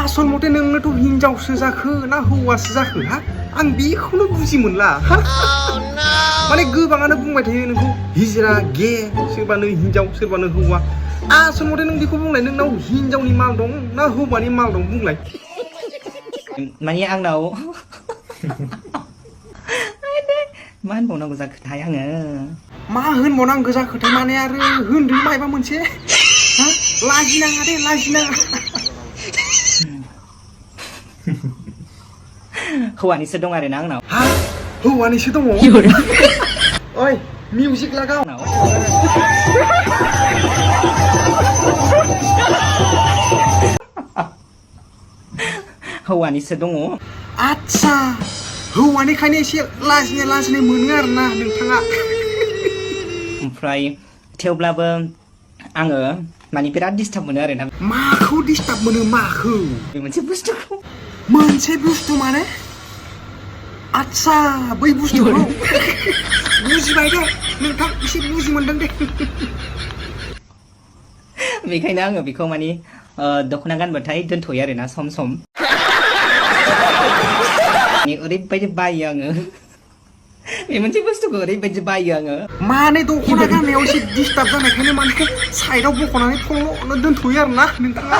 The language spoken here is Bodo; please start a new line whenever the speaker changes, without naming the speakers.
आसल मथे नोंनोथ' हिनजावसो जाखो ना हौवासो जाखो हा आं बेखौनो बुजि मोनला माने गोबाङानो बुंबाय थायो नोंखौ हिजरा गे सोरबानो हिनजाव सोरबानो हौवा आसल मथे नों बेखौ बुंलाय नोंनाव हिनजावनि माल दं ना हौवानि माल दं बुंलाय
माने आंनाव मा होनबावनांगौ जाखोथाय आङो
मा होनबावनांगौ जाखोथाय माने आरो होनदो मायबा मोनसे हा लाजिनाङा दे लाजिनाङा
हौवानिसो दं आरोना आंनाव
हा हौवानिसो दङ ओइ मिउजिक लागाव
हौवानिसो दङ
आच्छा हौवानिखायनो एसे लाजिनाय मोनो आरोना नोंथाङा
ओमफ्राय थेवब्लाबो आङो माने बिराद डिस्टार्ब मोनो आरोना
माखौ डिस्टार्ब मोनो माखौ
बे मोनसे बुस्थुखौ
मोनसे बुस्थु माने आच्छा बै बुस्थुखौ बुजिबाय दे नोंथां एसे बुजि मोनदों दे
बेखायनो आङो बेखौ माने दख'ना गानबाथाय दोनथ'यो आरोना सम सम ओरैबायदि बायो आङो बे मोनसे बुस्थुखौ ओरैबायदि बायो आङो
माने दख'ना गाननायाव एसे डिस्टार्ब जानायखायनो माने साइडआव बख'नानै थंल' दोनथ'यो आरोना नोंथाङा